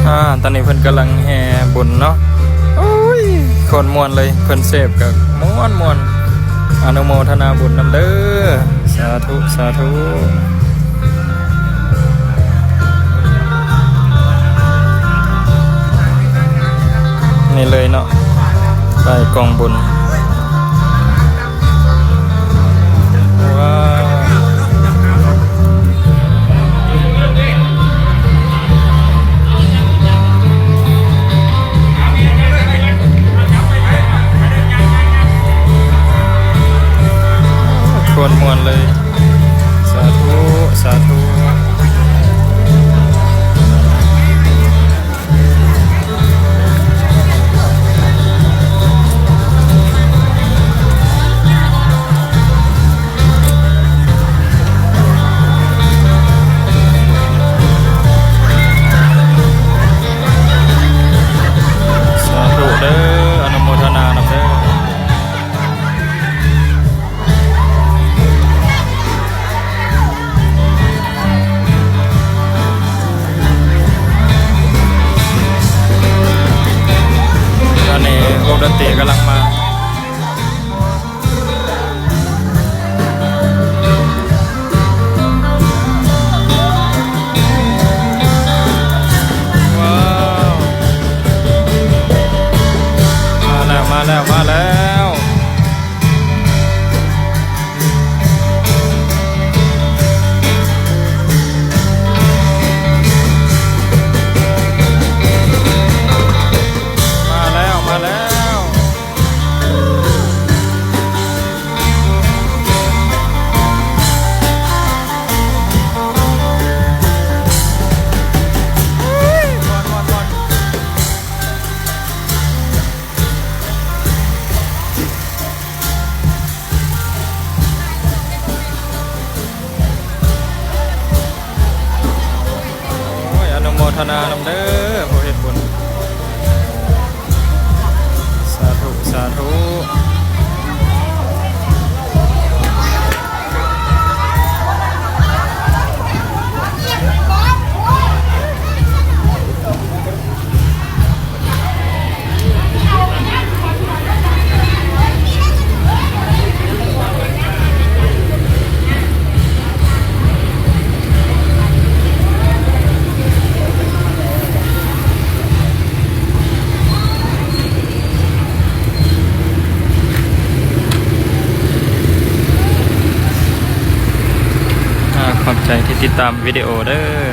ອາ ຕອນນີ້ເພິ່ນກຳລັງແຫ່ບຸນເນາະ. ໂອ້ຍ ໂຄດມ່ວນເລີຍ ເພິ່ນເສບກໍມ່ວນໆ. ອະນຸໂມທະນາບຸນນຳເດີ ສາທຸ ສາທຸ. ນີ້ເລີຍເນາະ ໃຕ້ກອງບຸນ. ວ້າວ ໂຄດມ່ວນເລີຍ ສາທຸ ສາທຸ. ສາທຸເດີ ອະນຸໂມທະນານຳເດີ. ຕອນນີ້ວົງດົນຕີກຳລັງມາ. ວ້າວ ມາແລ້ວ ມາແລ້ວ ມາແລ້ວ. ມາແລ້ວ ມາແລ້ວ. ໂອ້ຍ ອະນຸໂມທະນານຳເດີ ຜູ້ເຮັດບຸນ ສາທຸ ສາທຸ. ອາ ຂອບໃຈທີ່ຕິດຕາມວິດີໂອເດີ.